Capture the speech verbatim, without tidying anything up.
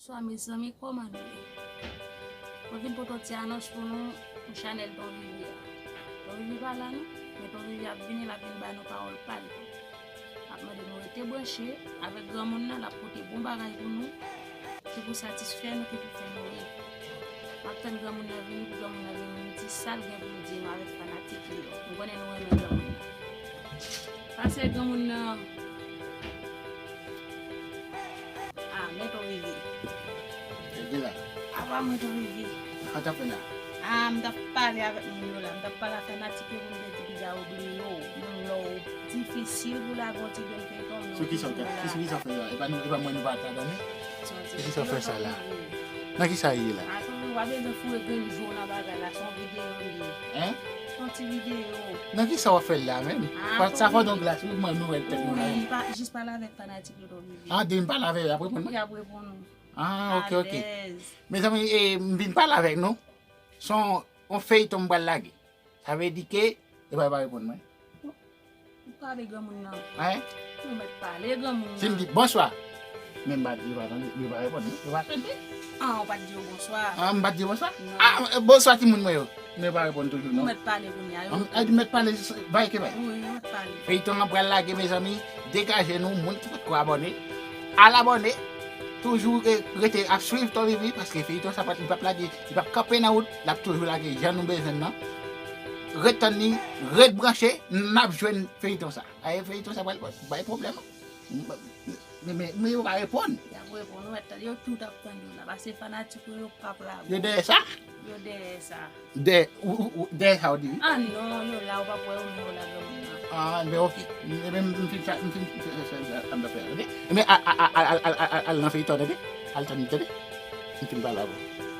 Bonswa mezanmi, kòman nou ye? Mwen vin pote yon ti anons pou nou, pou chanèl Ton Vivi a. Ton Vivi pa la non, men Ton Vivi ap vini, l ap vin ba nou pawòl pa l. M ap mande nou rete branche avèk granmoun nan, l ap pote bon bagay pou nou, ki pou satisfè nou, ki pou fè nou ri. M ap tann granmoun nan vini, pou granmoun nan vin di sa l gen pou l di nou avèk fanatik li yo. M konnen nou renmen granmoun nan. Pase granmoun nan. Ah, men Ton Vivi. Epi la? Apa mwen Ton Vivi? Sa w t ap fè la? Ah, m t ap pale avèk moun yo la. M t ap pale ak fanatik yo pou m te di piga yo bliye w. Moun lè w difisil pou lage yon ti grenn feyton, men w toujou la. Sou ki sa w fè la? E pa nou, e pa mwen nou pa t abòne? Sou ki sa w fè sa la? Nan ki sa ye la? Ah, Ton Vivi, w pa bezwen foure grenn je w nan bagay la. Se yon videyo l ye. Hein? Se yon ti videyo. Nan ki sa w ap fè la menm? Ah, sa fò yon glas wi, mwen nou wè tèt nou la. Wi, pa, jis pale avèk fanatik yo, Ton Vivi. Ah, depi m pale avè yo, y ap reponn mwen? Y ap reponn ou. Ah, ok, ok. Alèz. Mezanmi, e, m vin pale avèk nou. Se yon, yon feyton m pral lage. Sa vle di ke, e pa, e pa reponn mwen. Ou pale granmoun nan. Hein? Ou mèt pale granmoun nan. Si m di bonswa, men m pa di, yo pa tande, yo pa reponn, yo pa tande. Ah, ou pa t di yo bonswa? Ah, m pa t di yo bonswa? Non. Ah, bonswa timoun mwen yo. Men yo pa reponn toujou non. Ou mèt pale kounye a, yo. An, an, mèt pale, bay ke bay. Wi, yo mèt pale. Feyton an pral lage, mezanmi. Degaje nou, moun ki potko abòne, al abòne. Toujou, eh, rete ap swiv Ton Vivi, paske feyton sa pa, li p ap lage, li p ap kanpe nan wout, l ap toujou lage jan nou bezwen l nan. Ret tann li, ret branche, n ap jwenn feyton sa. Aye, feyton sa pral bay pwoblèm. Men, men, men yo pa reponn. Y ap reponn, ou mèt tande, yo tout ap tande w la, paske fanatik ou yo p ap lage w. Yo dèyè sa? Yo dèyè sa. Dèyè, ou, ou, ou, dèyè sa w di wi. Ah non, yo la, ou p ap wè yo, men yo la granmoun nan. Ah, ben ok. Ebyen, m fin fè, m fin fè sa m t ap fè, tande. Ebyen, al, al, al nan feyton, tande. Al tann li, tande. M fin pale avè w.